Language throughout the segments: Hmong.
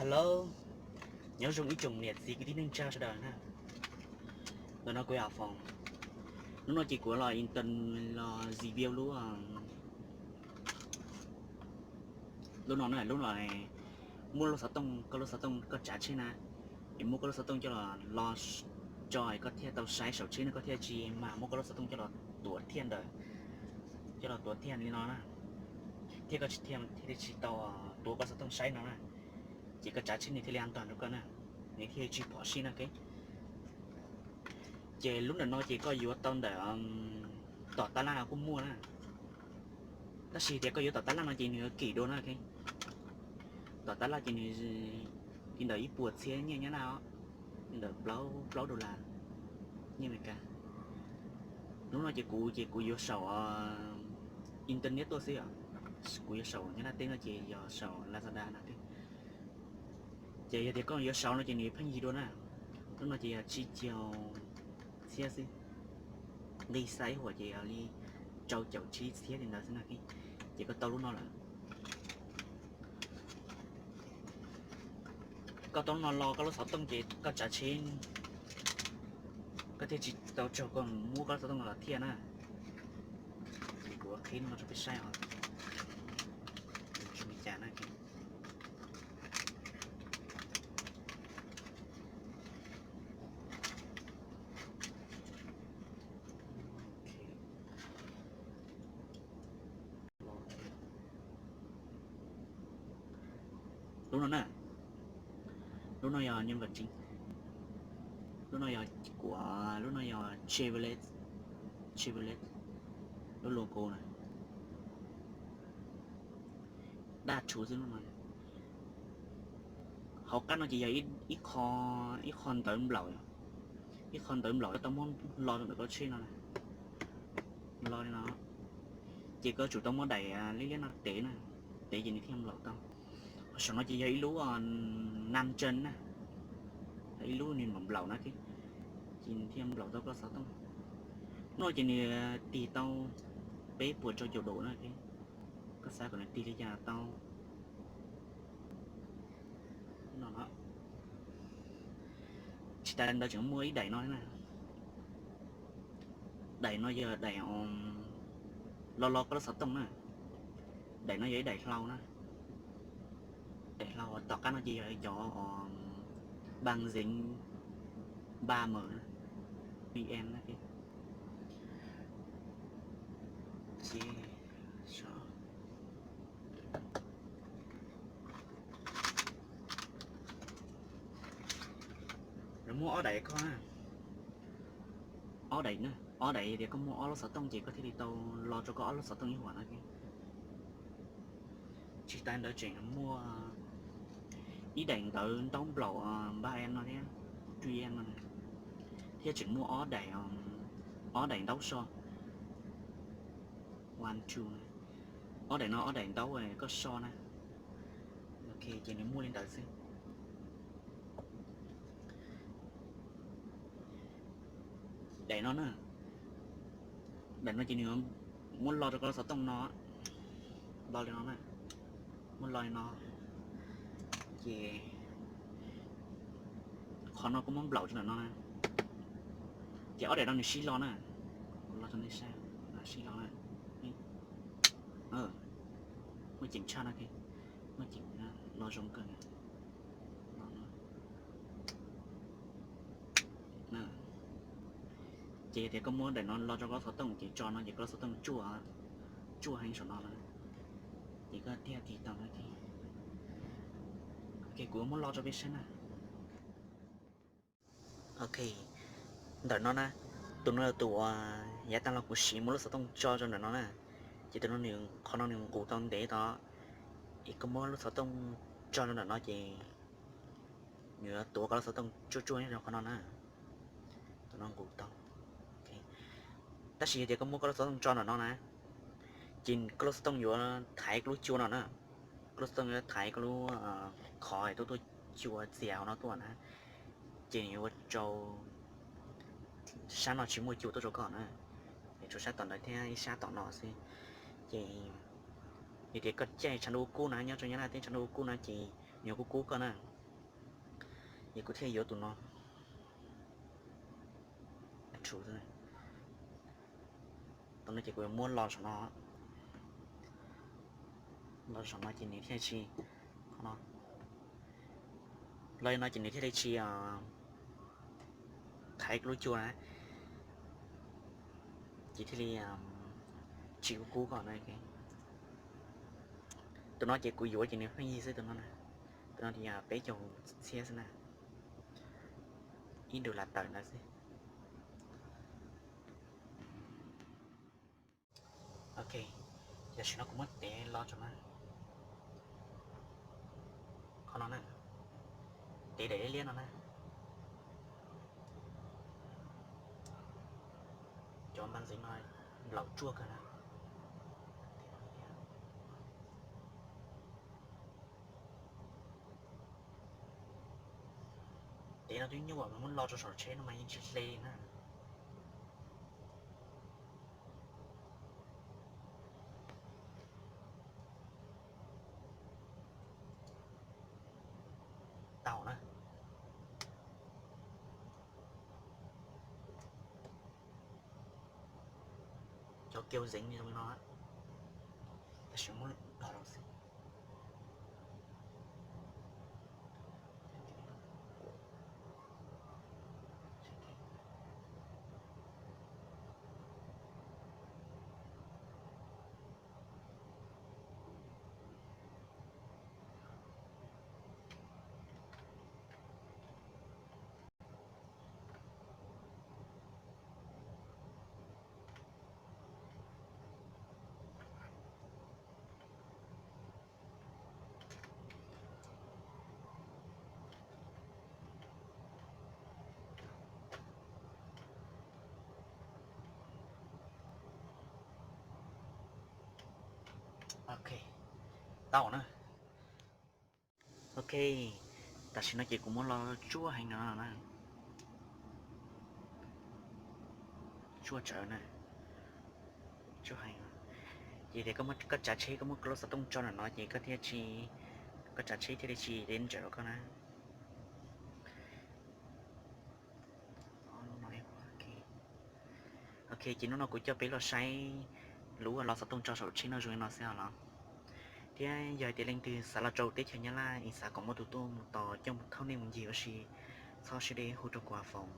Hello, nyob zoo ib tsoom niam txiv kwv tij neej tsa sawv daws na. Ntawm no kuv yog Foom. Hnub no ces kuv los intern los review lub, lub no na, lub no muab lub xov tooj, koj lub xov tooj koj tsav tsheb na, es muab koj lub xov tooj coj los lo tso es koj thiaj tau saib saum tsheb na, koj thiaj tsis mag muab koj lub xov tooj coj los tuav thiaj ntawd, coj los tuav thiaj li no na, thiab koj thiaj li tsis tau tuav koj xov tooj saib no na. Ces koj tsav tsheb nws thiaj li an toàn rau koj na, nws thiaj li tsis phom sij na. Ces lub ntawm no ces koj yuav tau ntawm tom tab laj no kuj muaj na, tab sis tias koj yuav tom tab laj no ces nws kim dua na. Tom tab laj ces nws li ntawm ib puas txhiab nyiaj Nyab Laj os, li ntawm plaub plaub dollar nyiaj Amelikas. Lub no ces kuv ces kuv yuav saum internet tuaj xwb os, kuv yuav saum Nyab Laj teb no ces yog saum Lazada no. Ces yog tias koj yuav saum no ces nws pheej yig dua na. Lub no ces yog tsib caug txhiab xwb, nqi xa ib huam ces yog li rau caum tsib txhiab li ntawd xwb na. Ces koj tau lub no lawm, koj tau lub no lo koj lub xov tooj ces koj tsav tsheb, koj thiaj tsis tau tsaug koj muab koj lub xov tooj los thiaj na. Ces kuv qhib no rau peb saib os, zoo li cas na. Lub no na, lub no yog nhân vật chính, lub no yog kuv, lub no yog Chevrolet, Chevrolet, lub logo na, daj rhuv xwb lub no. Hauv qab no ces yog ib qho, ib qho ntawv nplaum, ib qho ntawv nplaum tau muab lo rau ntawm koj tsheb no, lo li no, ces koj tsum tau muab daim liab liab no tev na, tev ces nws thiaj nplaum tau. Saum no ces yog ib lub nam ntsees na, ib lub nws nplaum nplaum na, ces nws thiaj nplaum tau koj xov tooj. Lub no ces nws tig tau peb puas rau caum dum na, koj xav kom nws tig li cas tau. Tsis tas li ntawd tseem muaj ib daim no na, daim no yog daim lo lo koj lub xov tooj na, daim no yog ib daim hlau na, daim hlau tom qab no ces yog cov bằng dính ba M, V N na. Muab ob daim koj, ob daim, ob daim tias koj muaj ob lub xov tooj ces koj thiaj li tau lo rau koj ob lub xov tooj ib huam no. Tsis tas ntawd tseem muaj ib daim ntawv ntaub nplaum ba M no thiab, three M no, thiab tseem muaj ob daim, ob daim ntaub so, one two, ob daim no ob daim ntaub koj so na. Ok, ces nws muaj li ntawd xwb. Daim no na, daim no ces nws muab lo rau koj lub xov tooj no, lo li no na, muab lo li no, ces qhov no kuj muab nplaum rau ntawm no na, ces ob daim no nws sib lo na, kuv lo rau nej saib, sib lo na, muaj ceem tshaj no, muaj ceem, lo zoo kawg na. Ces yog tias koj muab daim no lo rau koj lub xov tooj ces tso no ces koj lub xov tooj tsuaj, tsuaj heev saum no na, ces koj thiaj tig tau no. Ok, kuv muab lo rau peb saib na. Ok, ntawm no na, tus no yog tus uas yav tag los kuv siv muab lub xov tooj tso rau ntawm no na, ces tus no, qhov no nws nqus tau ntev tod, es koj muab lub xov tooj tso rau ntawm no ces nws yuav tuav koj lub xov tooj tsuaj tsuaj nyob rau qhov no na, tus no nqus tau. Tab sis yog tias koj muab koj lub xov tooj tso ntawm no na, ces koj lub xov tooj yuav thaiv koj lub cua no na, koj lub xov tooj yuav thaiv koj lub, qhov tuaj tuaj cua txias hauv no tuaj na, ces nws yuav ua rau sab no tsis muaj cua tuaj rau koj na, es tshuav sab tom ntawd thiab ib sab tom no xwb. Ces yog tias koj caij tshav ntuj kub na, nyob rau Nyab Laj teb tshav ntuj kub na ces nws yuav kub kub koj na. Ces kuv thiaj yuav tus no. Tus no ces kuv yuav muab los saum no, los saum no ces nws thiaj li tsis, qhov no, los li no ces nws thiaj li tsis thaiv kuv lub cua na, ces thiaj li tsis kub kub ko na. Tus no ces kuv yuav ces nws pheej yig xwb tus no na. Tus no ces yog peb caug txhiab xwb na, ib ntus lam tawm ntawd xwb. Ok, tam sim no kuv muab tev los tso na, qhov no na, tev daim liab liab no na, cov npa ntxeev no nplaum tsuaj kawg na. Tev no twb nyuaj, muab los rau saum tsheb no mas yeej tsis hle na. Tau na. Cov kêu dính li no, tam sim muab los rau xwb. Ok, tau na. Ok, tam sim no ces kuv muab los tsuaj heev no na. Tsuaj tsawv na. Tsuaj heev. Ces tias koj tsav tsheb, koj muab koj lub xov tooj tso ntawm no ces koj thiaj tsis, koj tsav tsheb thiaj li tsis deb ntsawm rau koj na. Ok, ces hnub no kuv coj peb los saib lub los xov tooj tso saum tsheb no zoo li no xwb os los. Thiab yog hais tias leej twg xav los rau teb chaws Nyab Laj es xav kom muaj tus tuaj mus tos coj thauj nej mus ncig ua si, txhob siab deb hu rau kuv a foos.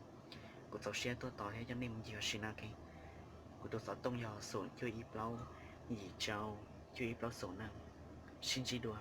Kuv txaus siab tuaj tos thiab coj nej mus ncig ua si na. Kuv tus xov tooj yog xoom cuaj ib plaub yim rau cuaj ib plaub xoom na. Sib ntsib dua.